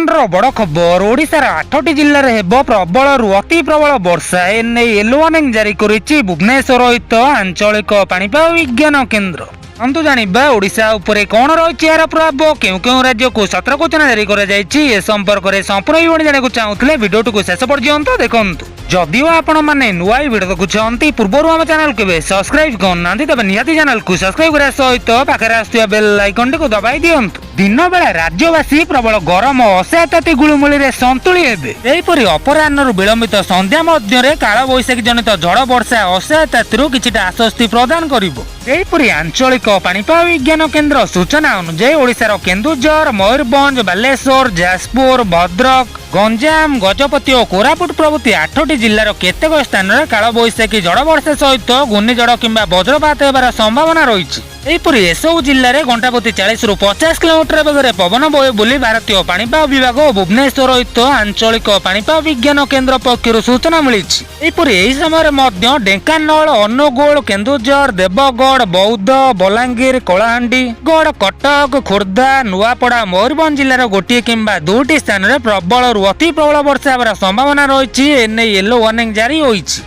ବର୍ତ୍ତମାନର ବଡ଼ ଖବର, ଓଡ଼ିଶାର ଆଠଟି ଜିଲ୍ଲାରେ ହେବ ପ୍ରବଳରୁ ଅତି ପ୍ରବଳ ବର୍ଷା। ଏନେଇ ୟେଲୋ ୱାର୍ଣ୍ଣିଂ ଜାରି କରିଛି ଭୁବନେଶ୍ୱର ସ୍ଥିତ ଆଞ୍ଚଳିକ ପାଣିପାଗ ବିଜ୍ଞାନ କେନ୍ଦ୍ର। ଆସନ୍ତୁ ଜାଣିବା, ଓଡ଼ିଶା ଉପରେ କ'ଣ ରହିଛି ଏହାର ପ୍ରଭାବ, କେଉଁ କେଉଁ ରାଜ୍ୟକୁ ସତର୍କ ସୂଚନା ଜାରି କରାଯାଇଛି। ଏ ସମ୍ପର୍କରେ ସମ୍ପୂର୍ଣ୍ଣ ବିବରଣୀ ଜାଣିବାକୁ ଚାହୁଁଥିଲେ ଭିଡ଼ିଓଟିକୁ ଶେଷ ପର୍ଯ୍ୟନ୍ତ ଦେଖନ୍ତୁ। ଯଦିଓ ଆପଣମାନେ ନୂଆ ଏହି ଭିଡ଼ିଓ ଦେଖୁଛନ୍ତି, ପୂର୍ବରୁ ଆମ ଚ୍ୟାନେଲକୁ କେବେ ସବସ୍କ୍ରାଇବ୍ କରୁନାହାନ୍ତି, ତେବେ ନିହାତି ଚ୍ୟାନେଲକୁ ସବସ୍କ୍ରାଇବ୍ କରିବା ସହିତ ପାଖରେ ଆସୁଥିବା ବେଲ୍ ଆଇକନଟିକୁ ଦବାଇ ଦିଅନ୍ତୁ। ଦିନ ବେଳା ରାଜ୍ୟବାସୀ ପ୍ରବଳ ଗରମ, ଅସହ୍ୟ ତାତି, ଗୁଳୁମୁଳିରେ ସନ୍ତୁଳି ହେବେ। ସେହିପରି ଅପରାହ୍ନରୁ ବିଳମ୍ବିତ ସନ୍ଧ୍ୟା ମଧ୍ୟରେ କାଳବୈଶାଖୀ ଜନିତ ଝଡ଼ ବର୍ଷା ଅସହ୍ୟ ତାତିରୁ କିଛିଟା ଆଶ୍ୱସ୍ତି ପ୍ରଦାନ କରିବ। ସେହିପରି ଆଞ୍ଚଳିକ ପାଣିପାଗ ବିଜ୍ଞାନ କେନ୍ଦ୍ର ସୂଚନା ଅନୁଯାୟୀ, ଓଡ଼ିଶାର କେନ୍ଦୁଝର, ମୟୂରଭଞ୍ଜ, ବାଲେଶ୍ୱର, ଯାଜପୁର, ଭଦ୍ରକ, ଗଞ୍ଜାମ, ଗଜପତି ଓ କୋରାପୁଟ ପ୍ରଭୃତି ଆଠଟି ଜିଲ୍ଲାର କେତେକ ସ୍ଥାନରେ କାଳବୈଶାଖୀ ଝଡ଼ ବର୍ଷା ସହିତ ଘୂର୍ଣ୍ଣିଝଡ଼ କିମ୍ବା ବଜ୍ରପାତ ହେବାର ସମ୍ଭାବନା ରହିଛି। ଏହିପରି ଏସବୁ ଜିଲ୍ଲାରେ ଘଣ୍ଟା ପ୍ରତି 40ରୁ 50 କିଲୋମିଟର ବେଗରେ ପବନ ବହେ ବୋଲି ଭାରତୀୟ ପାଣିପାଗ ବିଭାଗ ଓ ଭୁବନେଶ୍ୱର ସ୍ଥିତ ଆଞ୍ଚଳିକ ପାଣିପାଗ ବିଜ୍ଞାନ କେନ୍ଦ୍ର ପକ୍ଷରୁ ସୂଚନା ମିଳିଛି। ଏହିପରି ଏହି ସମୟରେ ମଧ୍ୟ ଢେଙ୍କାନାଳ, ଅନୁଗୁଳ, କେନ୍ଦୁଝର, ଦେବଗଡ଼, ବୌଦ୍ଧ, ବଲାଙ୍ଗୀର, କଳାହାଣ୍ଡି, ଗଡ଼, କଟକ, ଖୋର୍ଦ୍ଧା, ନୂଆପଡ଼ା, ମୟୂରଭଞ୍ଜ ଜିଲ୍ଲାର ଗୋଟିଏ କିମ୍ବା ଦୁଇଟି ସ୍ଥାନରେ ପ୍ରବଳରୁ ଅତି ପ୍ରବଳ ବର୍ଷା ହେବାର ସମ୍ଭାବନା ରହିଛି। ଏନେଇ ୟେଲୋ ୱାର୍ଣ୍ଣିଂ ଜାରି ହୋଇଛି।